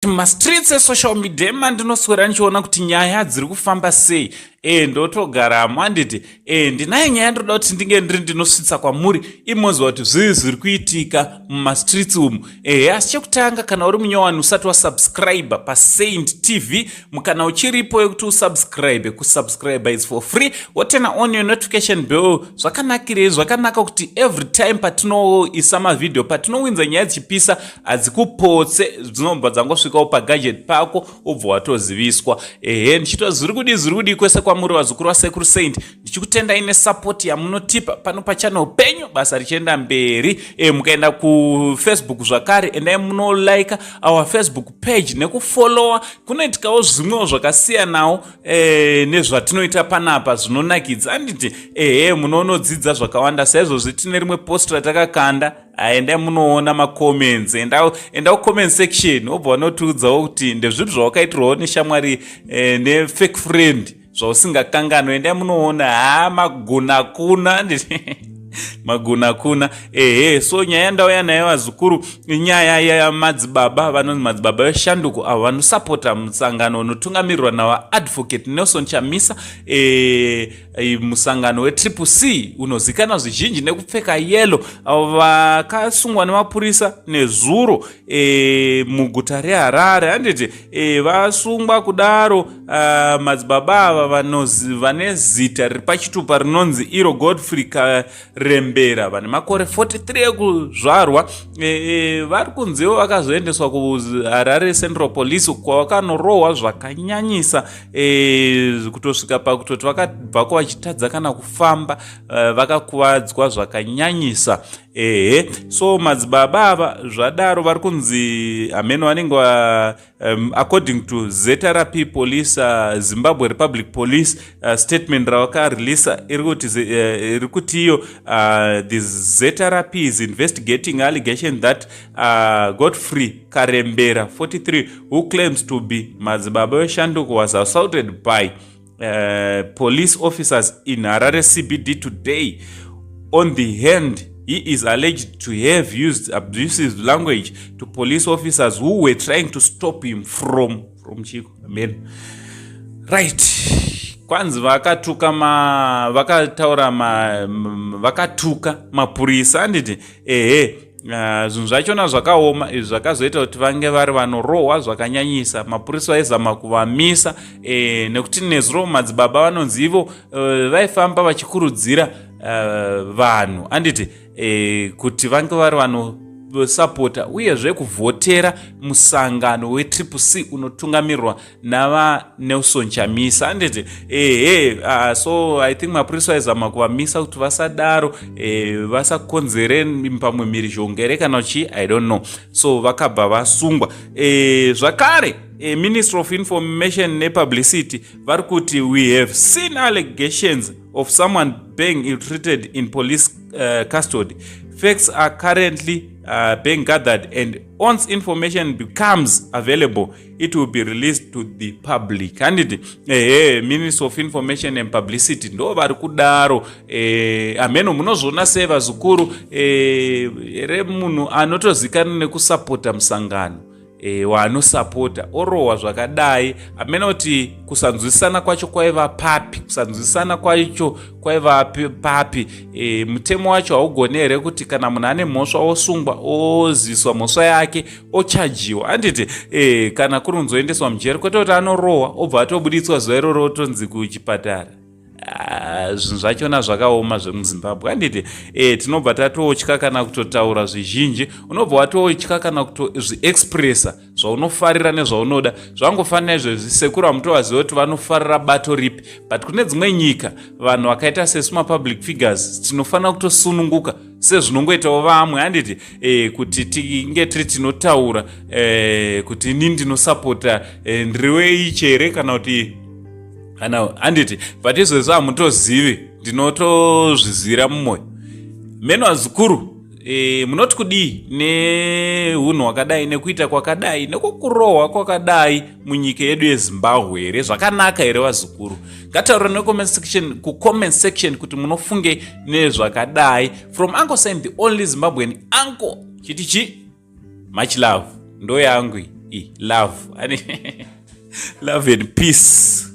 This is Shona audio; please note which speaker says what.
Speaker 1: Mumastreets esocial media mandinoswera ndichiona kuti nyaya dziri kufamba sei. Ndotogaramo, handiti? Ndinayo nyaya ndoda kuti ndinge ndiri ndinosvitsa kwamuri, imoziva kuti zvii zviri kuitika mumastreets umu. Asi chekutanga, kana uri munyowani usati wasubscribe paSaint TV, mukana uchiripo yekuti usubscribe. Kusubscribe is for free. Woturn on your notification bell. Zvakanakirei? Zvakanaka kuti every time patinoisa mavhidhiyo, patinowinza nyaya dzichipisa, hadzikupotse, dzinobva dzangosvikawo pagadget pako, ubva watoziviswa. Ehe, ndichitwa zviri kudii, zviri kudii kwese kwamuri, vazukuru vaSekuru Saint. Ndichikutendai nesupport yamunotipa pano pachannel penyu, basa richienda mberi. Mukaenda kuFacebook zvakare, endai munolike our Facebook page nekufollowa. Kunoitikawo zvimwewo zvakasiyanawo nezvatinoita panapa zvinonakidza, handiti? Ehe, munonodzidza zvakawanda. Saizvozvi tine rimwe post ratakakanda, endai munoona macomments. Enda kucomment section, wobva wanotiudzawo kuti ndezvipi zvawakaitirwawo neshamwari, nefake friend, zvausingakanganwa. Endai munoona. Ha, magunakuna, magunakuna. Ehe, so nyaya yandauya nayo, vazukuru, inyaya yamadzibaba vanonzi Madzibaba Veshanduko, avo vanosapota musangano unotungamirirwa navaAdvocate Nelson Chamisa, musangano weTriple C unozikanwa zvizhinji nekupfeka yellow, avo vakasungwa nemapurisa nezuro muguta reHarare, handiti? Vasungwa kudaro, madzibaba ava vane zita riri pachitupa rinonzi iro Godfrey Karembera, vane makore 43 ekuzvarwa. Vari kunziwo vakazoendeswa kuHarare Central Police, kwavakanorohwa zvakanyanyisa, kutosvika pakutoti vakabvako vachitadza kana kufamba. Vakakuvadzwa zvakanyanyisa. Ehe, so madzibaba ava zvadaro vari kunzi hameno vanenge, according to ZRP Police, Zimbabwe Republic Police statement ravakareleasa iri kuti iyo the ZRP is investigating allegation that Godfrey Karembera, 43, who claims to be Madzibaba Veshanduko, was assaulted by police officers in Harare CBD today on the hand. He is alleged to have used abusive language to police officers who were trying to stop him from chiko amen. Right, kwanzi vakatuka, ma vakataura, ma vakatuka mapurisa, handiti? Ehe, zvinhu zvachona zvakaoma. Izvi zvakazoita kuti vange vari vanorohwa zvakanyanyisa. Mapurisa vaizama kuvamisa, nekuti nezuro madzibaba vanonzi ivo vaifamba vachikurudzira vanhu, handiti, kuti vange vari vanosapota uyezve kuvhotera musangano weTriple C unotungamirirwa navaNelson Chamisa, handiti? Ehe, so I think mapurisa aizama kuvamisa kuti vasadaro, vasakonzere pamwe mhirizhonga here kana chii, I don't know. So vakabva vasungwa. Zvakare, Ministry of Information nePublicity vari kuti, "We have seen allegations of someone being ill-treated in police custody. Facts are currently being gathered and once information becomes available, it will be released to the public," handiti? Ehe, Ministry of Information and Publicity ndo vari kudaro. Hameno munozviona sei, vazukuru? Here, munhu anotozikanwa nekusapota musangano waanosapota orohwa zvakadai. Hamena kuti kusanzwisisana kwacho kwaiva papi, kusanzwisisana kwacho kwaiva papi. Mutemo wacho haugoni here kuti kana munhu ane mhosva osungwa, oziswa mhosva yake, ochajiwa, handiti? Kana kuri kunzoendeswa mujeri, kwete kuti anorohwa obva atobuditswa zuva iroro, otonzi kuchipatara. Ah, zvinhu zvachona zvakaoma zvemuZimbabwe, handiti? Tinobva tatotya kana kutotaura zvizhinji, unobva watotya kana kutozviexpressa zvaunofarira nezvaunoda. Zvangofanira izvezvi, sekuru hamutovaziva kuti vanofarira bato ripi, but kune dzimwe nyika vanhu vakaita sesu, mapublic figures, tinofanira kutosununguka sezvinongoitawo vamwe, handiti? Kuti tinge tiri tinotaura kuti ini ndinosapota, ndiri weichere kana kuti kana, handiti? But izvezvi hamutozivi, ndinotozvizivira mumwoyo meno. Vazukuru, munoti kudii neunhu hwakadai, nekuita kwakadai, nekukurohwa kwakadai munyika yedu yeZimbabwe? Here zvakanaka here, vazukuru? Ngataura necomment section, kucomment section, kuti munofunge nezvakadai. From Uncle Saint, the only Zimbabwean uncle, chiti chi much love, ndo yangu. Love, love and peace.